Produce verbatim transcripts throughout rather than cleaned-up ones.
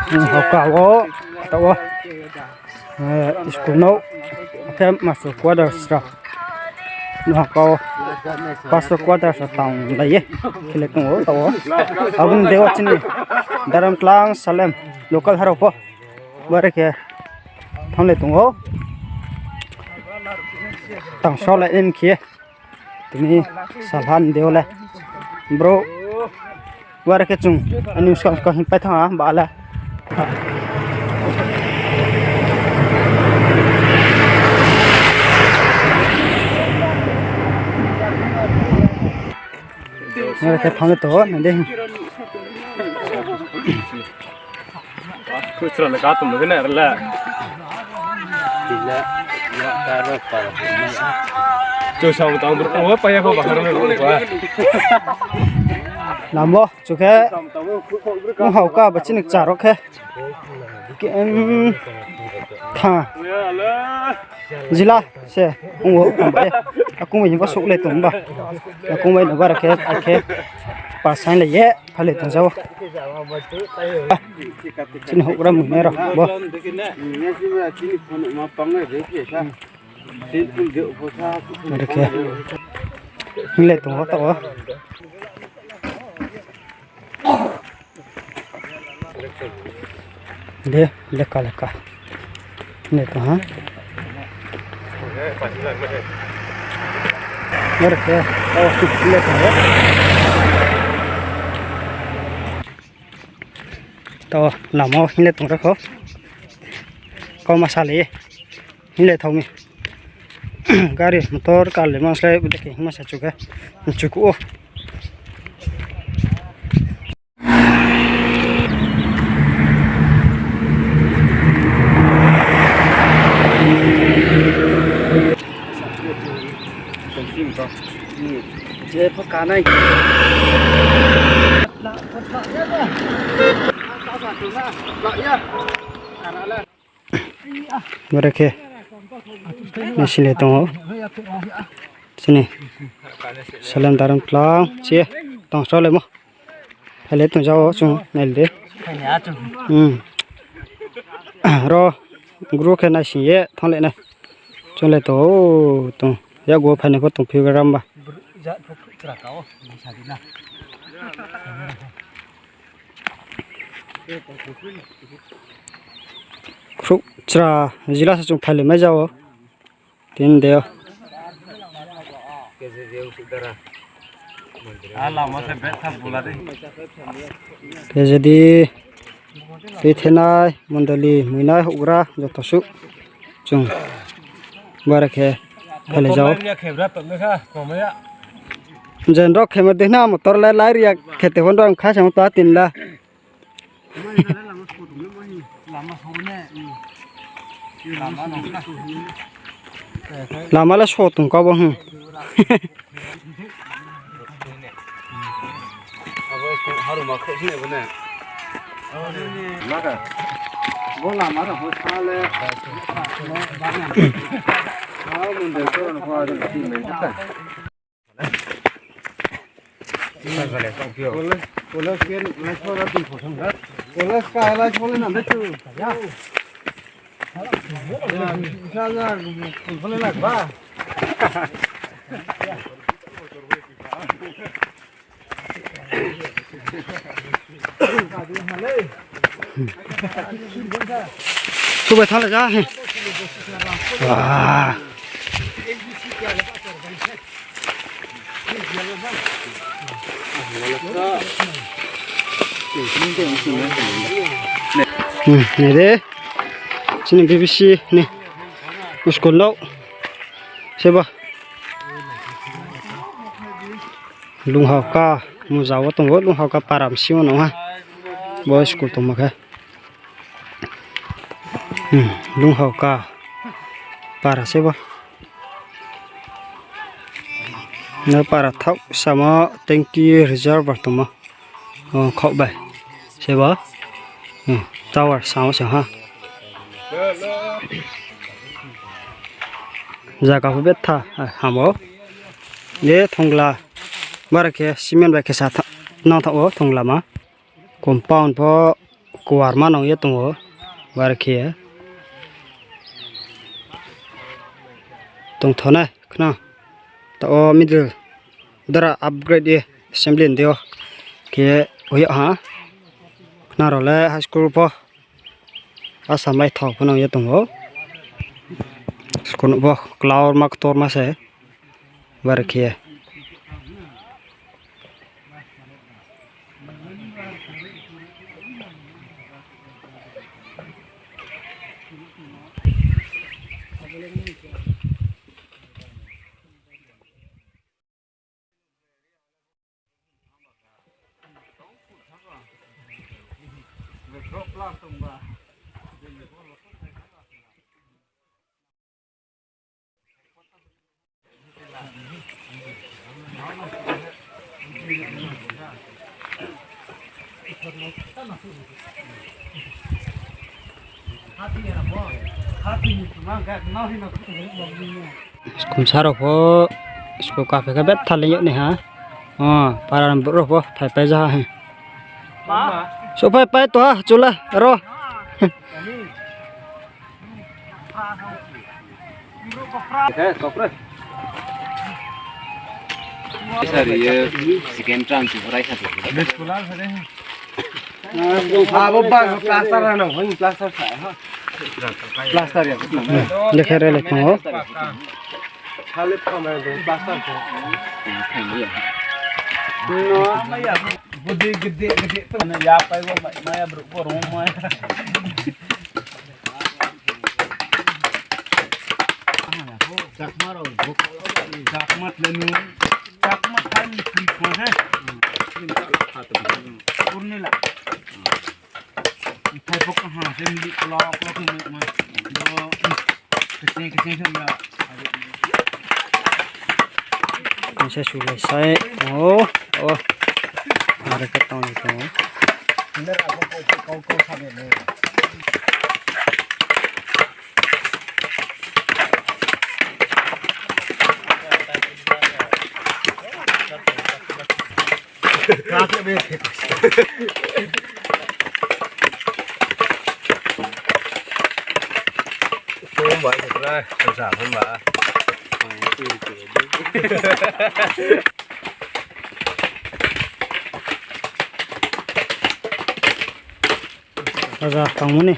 Hauka wo, taoh wo, eh, school no, akhe master quarters rao. Hauka wo, pastor quarters rao tanglai ye khe le tong ou, taoh wo. Abo ni dei wo chini Daramtlang Salem local ha rao pho bari khe thanng le tong ou. Tang srao lai ni khe. Tini salha ni dei wo le. Bro, bari khe chung ani skang skang hing pai thanng ha, ba le. Bari khe thanng le tong ou, nai di. Khusra le ka tong le na le. Chu sam tang bro, o pa ya ko bahar me ko. Lamo chu khe, ong hauka ba chini kchar rao khe. Ke, em, tha. Jila se ong ou, ong bai. Akung bai himba souh le tong ba. Akung bai no bara khe, akhe. Pasaing le ye, phai le tong jao. Ah, chini houhgra mui nai rao bo. Are khe. Hing le tong ou, taoh wo. De, leka leka. Hing le tong ha. Are khe, taoh wo hing le tong ou. Taoh wo lama wo hing le tong ra kho. Kau ma sa le. Hing le thao mi. Gari, motor, car le ma slái, bo dei khe hingma sa chu khe. Chu ku ou. Je pho kanai. Bore khe naising le tong ou. Chini Salem Daramtlang chi ye tong srao laimo. Phai le tong jao chung nai le di. Ro gru khe naising ye thanng le nai. Chung le tong ou, tong. Yakgu wo phainai pho tongphi gram ba. Khrouh chra jila se chung phai le mai jao. Tin de o. Kejedi, tuithenai, mondoli, muinai, houhgra, joto suh. Chung bore khe phai le jao. Jen rao khe ma dei na motor le lai ri ya khe te hon rao kha sa ta tin la. Lama le so tong kau bo, hm. College, college ke lai sora tui phosong da. College ka lai sole na da chu. Ya. Ya, sa ja, phosong le lak ba. Subai thang le ja. Ah. Hmm, nai de. Chini B B C ni school no. Seba. Lunghauka, muja wo tong ou, Lunghauka para bsing wo no ha. Bo school tongmo khe. Hmm, Lunghauka para se bo. No para thaoh samo tanki reservoir tongmo. O, khaoh bai. Se bo. Hmm, tower samo se ha. Zaga pho betha, ah, hamo. Ye thongla. Bara khe cement bai khe sa tha-, nang thaoh wo thongla ma. Compound pho kuarma nang ye tong ou, bar khe ye. Tongtho nai khna. Taoh wo middle dara upgrade ye assembly ni deing yo khe ye hoih yag ha. Khna rao le high school pho asa mai thao pho nang ye tong ou. School no pho klaurma ktorma se bar khe ye. School sa rao pho, school kaphe khe betha le yag nai ha. O, para ni brouh rao pho phaipai ja ha. Souhphaipai to ha, chula, ro. Sari ye second round tu rai sa tu. Abo ba plaster ano, hon plaster sa ha. Plaster ya. Lekha re lekha o. Khali phamai do plaster ko. No, maya. Budi gede gede tu na ya pai bo maya bro ko ro maya. Chakma rao bo. Chakma le nu. Chakma thai ni thai ko he. Urni la. Thai pok ha se mili klo klo ke ma. Bo. Keceng keceng se ya. Ang se sulai sai. O, o. Are khe tong ni tong. Khumbai khatra, khasa khumba. Raja tangmo ni.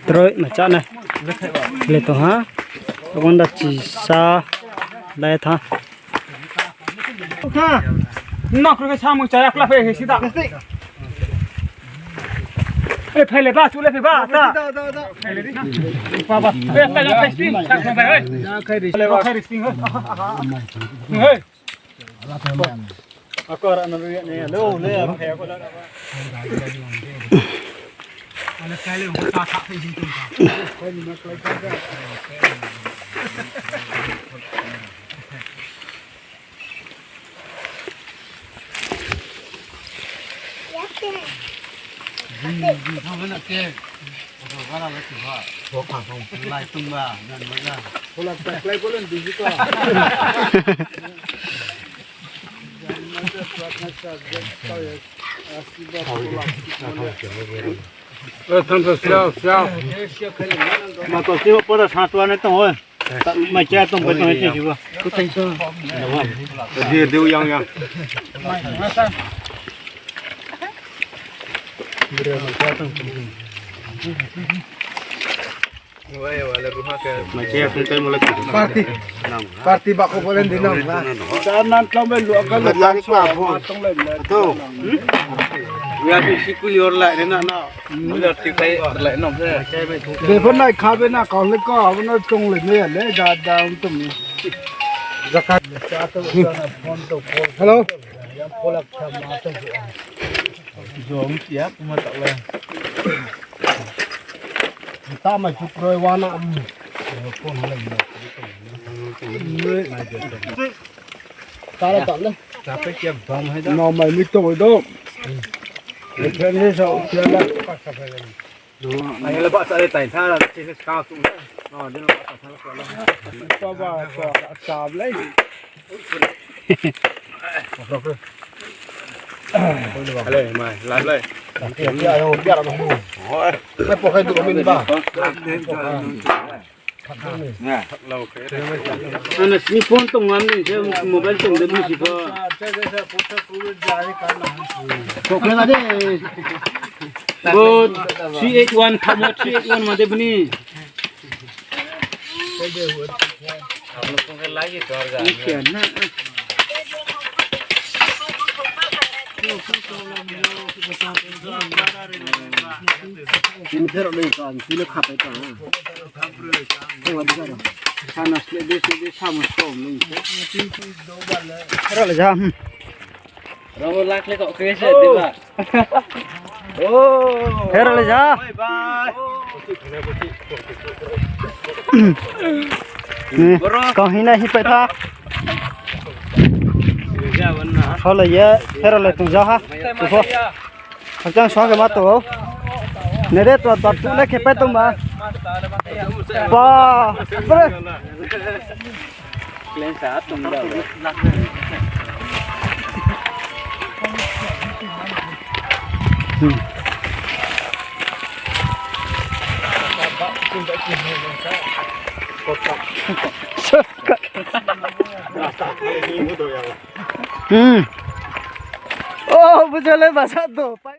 Troi ma chá nai. Le tong ha. Abon da chisa lai tha. Nokro khe samung chaya kla phe he sida. E phai le ba, chu le phe ba, ta. Phai le di. Ba ba. E ta jang khai sting, sa khong bai, oi. Khai ri. Le ba khai ri sting, oi. Oi. Ako ra na ri ne, lo le, phai ako la. Ma to si pora sa tua ne tong, oi. Mai cha tong bai tong ne tong jiba. Dia, dia yang, yang. Mai cha tong kai mo le. Party. Party ba ko bolen di nang. Sa nan tong bai lu ka lu. Tong lai. To. Ya tu sikul yor lai ne na na. Bepho nai kha be na kau le ko, abo no chong le ne le, da, da, um, tum. Hello. Jom ya, kuma tak le. Ta mai chukroi wana, um. Tara tara le. Chapai kia bam hai da. No mai mi tong do. Ikan ni sa ukian da. Ai le ba sa le tai sa la, chi se ka tu. No, din ba sa sa la. Ba ba sa sa le. Alai, mai, lap lai. Ai, pokai du, min ba. Ano sini phone tong ngam ni se mobile tong de bini si pho. Bo three eight one thamo three eight one ma de bini. Sini pherao le ka, sini khapai ka. Sana sini de, sini de, sama som ni. Pherao le ja, hmm. Rabo lak le kok kre se, diba? Oh. Pherao le ja. Bye bye. Ni, kau hina hi pai tha. Sini ja wan na. Pherao le ye, pherao le tong ja ha. Tuho. Hachang song ke ma to. Nere to to tu le khe pai tong ba. Ba. Pre. Klen sa tong da. Hmm. Hmm. Oh, bujale basa do.